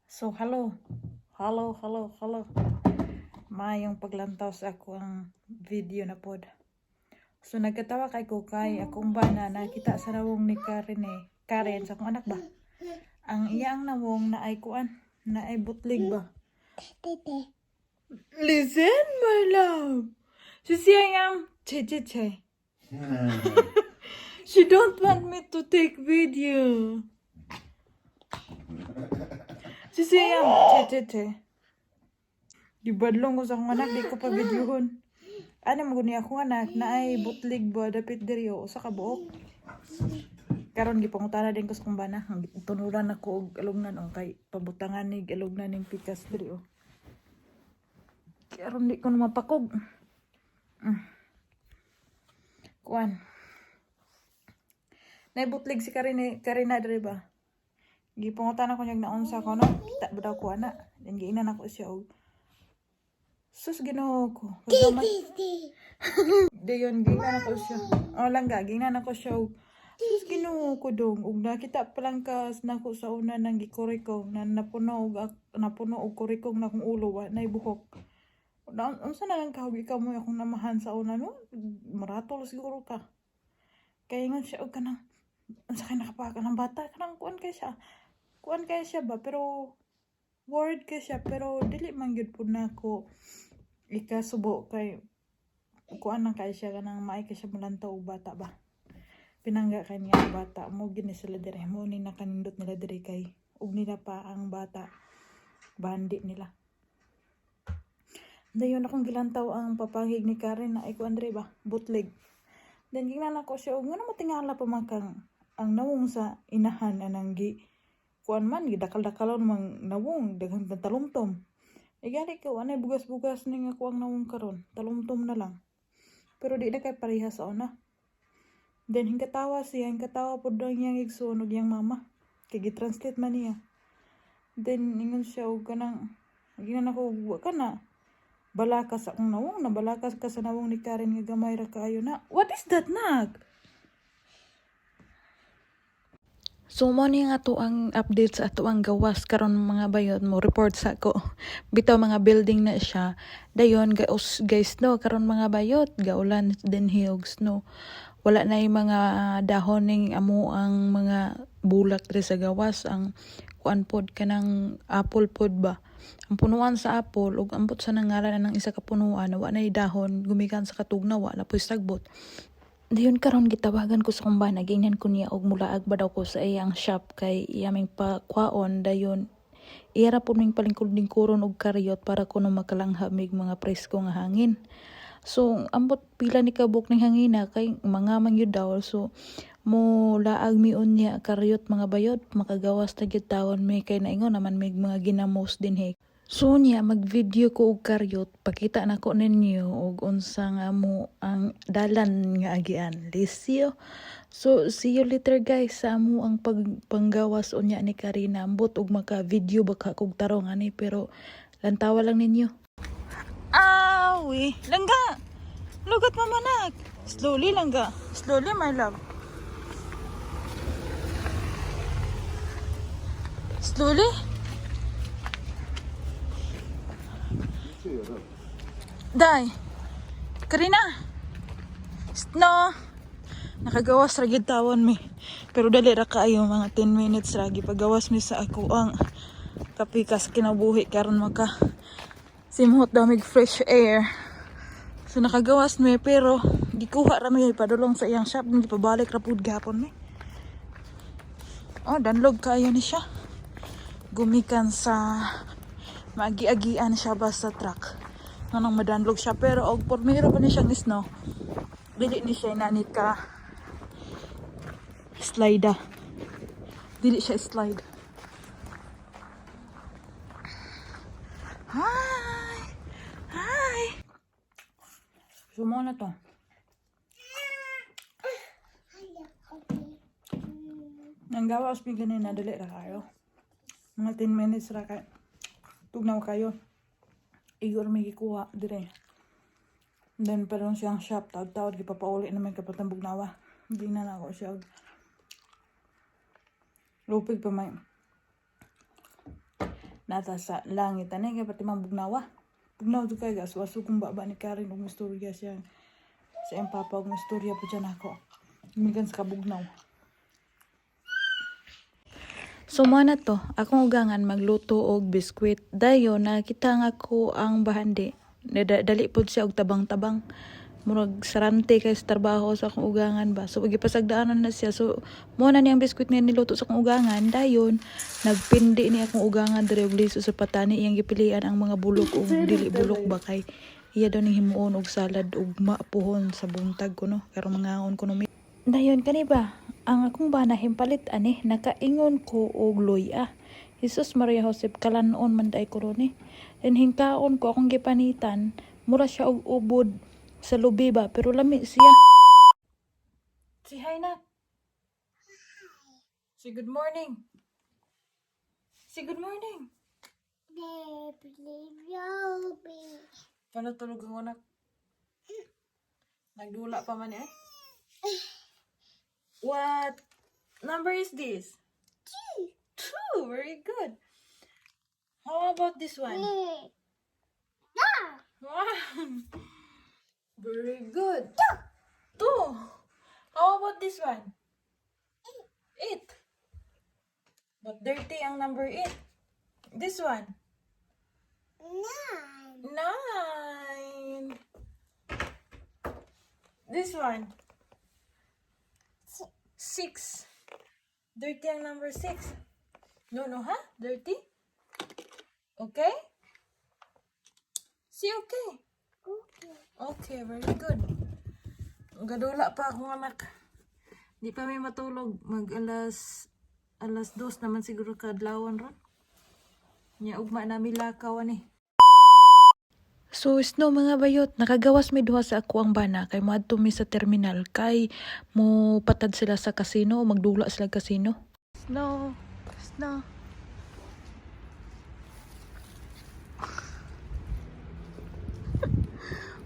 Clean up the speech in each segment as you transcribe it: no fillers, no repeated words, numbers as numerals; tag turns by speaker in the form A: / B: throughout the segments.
A: So, hello. Hello, hello, hello. Maayong paglantaw sa ako ang video na pod. So, nagkatawa kay ko kay akong bana nakita sa nawong ni Karen eh. Karen, sa akong anak ba? Ang iyang nawong na ay kuan, na ay butlig ba? Listen, my love. She saying, che, che, che. She don't want me to take video. She saying, che, che, che. Gibadlong ko sa akong anak, di ko pa videohon. Ano mo guni akong anak na ay butlig ba dapit diri o usa ka buok. Karon gipangutana din ko sa akong bana, tunuran ako og alugnan o kay pabutangan ni alugnan ning pikas diri o. Karon di ko na mapakog. Kuan. Naibutlig si Karina, Karina diri ba? Gipangutana ko niyag naunsa ko no. Kita ba daw ko ana? Then giinan ako siya og sus, Ginoo ko. Kagamay. Dayon giinan ako siya. Oh langga, giinan ako siya og sus, Ginoo ko dong. Ug nakita pa lang ka nako sa una nang gikurikong na napuno og napuno og kurikong na akong ulo, wa nay buhok. Na, unsa na lang kahog ikaw mo akong namahan sa una no? Maratol siguro ka. Kaya ingon siya og kanang unsa kay nakapaka ng bata kanang kuan kay siya. Kuan kay siya ba, pero worried kay siya, pero dili man gyud pud nako ikasubo kay kuan lang kay siya, kanang maay kay siya mulantaw og bata ba. Pinangga kay niya ang bata mo gini sila dire mo ni nakanindot nila dire kay ug nila pa ang bata bandi nila. Dayon akong gilantaw ang papangig ni Karen na ay kuan dire ba, butlig. Then gingnan ako siya og ngano matingala pa man kang ang nawong sa inahan anang gi kuan man gidakal-dakalon mang nawong daghang talumtom. E gani ka anay bugas-bugas ning ako ang nawong karon, talumtom na lang. Pero di na kay pareha sa una. Then hingkatawa siya, hingkatawa pud ang iyang igsoon ug iyang mama. Kay gi-translate man niya. Then ingon siya og kanang ginan ako wa ka na balaka sa akong nawong, nabalakas ka sa nawong ni Karen nga gamay ra kaayo na. What is that, nak? So mo ni nga ato ang update sa ato ang gawas karon mga bayot, mo report sa ko. Bitaw mga building na siya. Dayon guys, guys no, karon mga bayot gaulan din og snow. Wala na yung mga dahon ning amo ang mga bulak diri sa gawas, ang kuan pod, kanang apple pod ba. Ang punuan sa apple ug ambot sa nangalan ng isa ka punuan, wa na dahon gumikan sa katugnaw, wa na poy sagbot. Dayon karon gitawagan ko sa akong bana, giingnan ko niya og mulaag ba daw ko sa iyang shop kay iyaming pakuaon, dayon iya ra pud ming palingkod-lingkuron og karyot para kuno makalanghap mig mga presko nga hangin. So ambot pila ni kabuk ning hangina kay mga man gyud daw, so mo laag mi unya karyot mga bayot, makagawas ta gyud tawon mi kay naingon naman mig mga ginamos dinhi. So niya mag-video ko og karyot, pakita nako ninyo og unsa nga mo ang dalan nga agian. Lisyo. So see you later guys sa amo ang pagpanggawas unya ni Karina. Ambot og maka-video baka kog tarong ani, pero lantawa lang ninyo. Awi, langga. Look at mama nak. Slowly langga. Slowly, my love. Slowly. Day. Karina. No. Nakagawas ra gyud tawon mi. Pero dali ra kaayo, mga 10 minutes ra gipagawas mi sa ako ang kapikas kinabuhi karon maka simhot daw mig fresh air. So nakagawas mi, pero gikuha ra mi padulong sa iyang shop, hindi pabalik ra pud gapon mi. Oh, danlog kaayo ni siya. Gumikan sa maagi-agian siya ba sa truck. Nganong madanlog siya, pero og pormiro pa ni siyang snow. Dili ni siya inani ka slide. Dili siya slide. Hi! Hi! Sumo na to. Nanggawa os mi ganina, dali ra kayo. Mga 10 minutes ra kay tugnaw kayo. Igor may gikuha dire. Then pero siyang shop taud-taud gipapauli naman kapatambog nawa. Hindi na nako siya. Lupig pa may. Nata sa langit ani kay pati mang bugnawa. Bugnaw jud kay aso-aso kong baba ni Karen ug mistorya siya. Sa iyang papa ug mistorya po dyan ako. Gumikan sa kabugnaw. So mo na to, akong ugangan magluto og biskwit. Dayon nakita nga ko ang bahandi. Dali pod siya og tabang-tabang. Murag sarante kay sa trabaho sa akong ugangan ba. So gipasagdaanan na siya. So mo na niyang biskwit nga niluto sa akong ugangan. Dayon nagpindi ni akong ugangan diri og liso sa patani, iyang gipilian ang mga bulok ug dili bulok ba kay iya daw ning himuon og salad ugma puhon sa buntag ko, no, karon mangaon ko no mi. Dayon kani ba, ang akong bana himpalit ani, nakaingon ko og luya. Jesus Maria Josep, kalanon man day ko ron eh. Then hingkaon ko akong gipanitan, mura siya og ubod sa lubi ba, pero lami siya. Say hi na. Say good morning. Say good morning. Paano tulog ang anak? Nagdula pa man eh. What number is this? 2. 2. Very good. How about this one? One. Very good. 2. How about this one? 8. But dirty ang number 8. This one?
B: 9.
A: 9. This one? 6. Dirty ang number 6. No, ha? Dirty? Okay? See, okay.
B: Okay.
A: Okay, very good. Gadula pa akong anak. Di pa may matulog. Mag alas 2 naman siguro kadlawon ron. Nya ugma nami lakaw ani. So snow mga bayot, nakagawas mi duha sa ako ang bana kay moadto mi sa terminal kay mo patad sila sa casino, magdula sila casino. Snow, snow.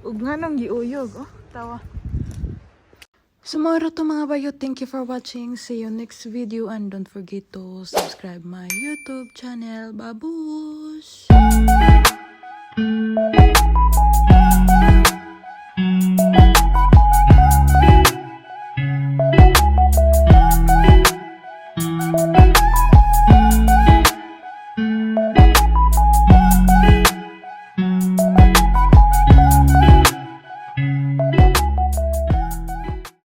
A: Ug nganong giuyog, oh, tawa. So mao to mga bayot, thank you for watching. See you next video and don't forget to subscribe my YouTube channel. Babush!